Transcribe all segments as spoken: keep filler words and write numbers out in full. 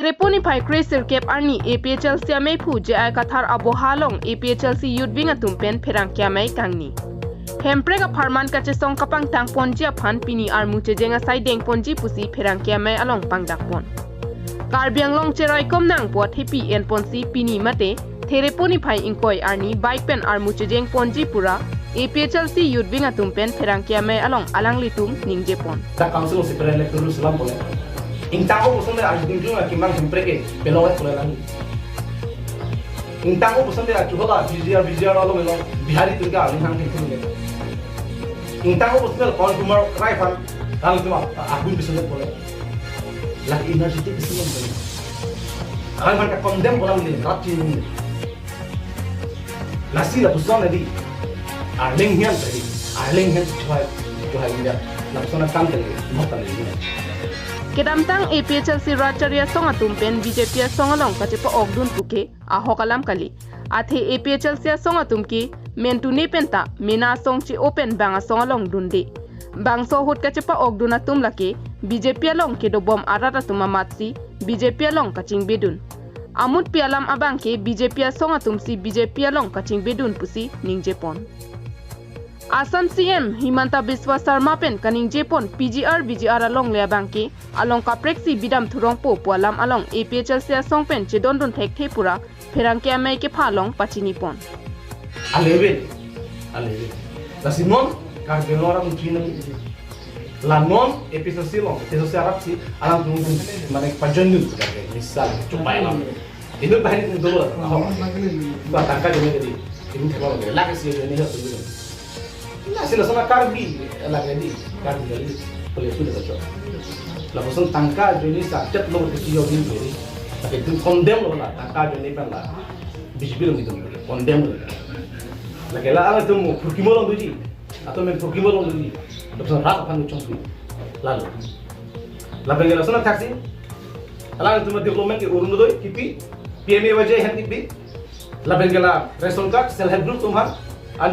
Thereponi phai kre sirkep arni A P H L C ameiphu J I Kathar aboha along A P H L C Youth Wing atum pen pherangke amei kangni. Hemprek apharman kachesong kapangtang ponji aphan pini armu chejeng asai deng ponji pusi pherangke amei along pangdak pon. Karbi Anglong cheraikom nang puat hepi en ponsi pini mate Thereponi phai ingkoi arni bike pen armu chejeng ponji pura A P H L C Youth Wing atum pen pherangke amei along alanglitum ningje pon. Dak council si pherangke turu selam pole. Ingtang o boson de arjun jung akimang Hemprek ke pelong pole lang. Ingtang o boson de achuhola B J R, B J R alo melo Bihari tingka aling hang tingka. Ingtang o boson de Pawan Kumar Rai aphan alanglitum agun boson de pole. Lake energetic boson de pole. Alang aphan ka condemn bolam de rat chini. Lasi lapuson adi. Arleng hian tadi. Arleng hian chuhai, chuhai India. Lapuson akam tadi, mok tadi. Kedamtang A P H L C rat chari asong atum pen B J P asong along kachepa-okdun puke ahok alam kali. Athe A P H L C asong atum ke mentune penta mena asong che-o pen bang asong along dunde. Bangso ahut kachepa-okdun atum lake B J P along kedobom arat atum amatsi B J P along kachingbedun. Amutpi alam abang ke B J P asong atumsi B J P along kachingbedun pusi ningje pon. Assam C M Himanta Biswa Sarma pen kaningje pon P G R V G R alongle abang ke along kaprek si bidam thurong po pu alam along A P H L C asong pen chedondun thekthe pura pherangke amei kepha along pachini pon. Aleve, aleve. Lasi non Karbi Anglong arat chini. La non A P H L C along, A P H L C arat si alam tung tung mane pajon nun pu dak ke misal chupai alam. Inut bahari tung dolo. Ba tangka ajoine kedi. Inut thema lage. Lake si ajoine ha tung. Lasi lason Karbi lake di. Karbi kali. Pele tu dak chok. Lapuson tangka ajoine sa chat lo ke si yo din kedi. Lake tum condemn lo la tangka ajoine pen la. B J P along itum condemn lo. Lake la alanglitum mo purkimo along doji. Atum men purkimo along doji. Lapuson rat aphan chongpi. Lalo. Lapen ke lason athaksi. Alanglitum development ke Orunodoi kipi, P M A Y G ahem kipi. Lapen ke la ration card, self help group atum aphan. An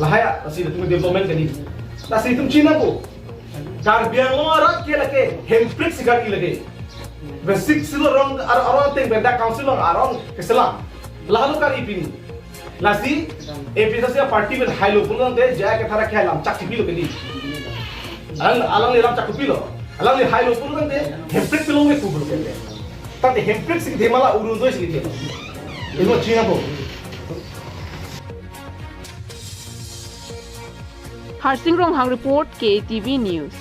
lahai asi itum development kali. Lasi itum chini nangpo. Karbi Anglong arat ke lake Hemprek si kali lake. Basic silo rong ar-, arong ateng pen dak council along arong keselam. Lahelo kali pini. Lasi A P H L C party pen hailo pulo tangte J I Kathar ke lam chak chipilo kedi. Alang, alangli lam chak chipilo. Alangli hailo pulo tangte Hemprek pelong me pulo kedi. Tangte Hemprek si thema la Orunodoi si thema. Ilo chini nangpo. Harsing Ronghang report, K A T V News.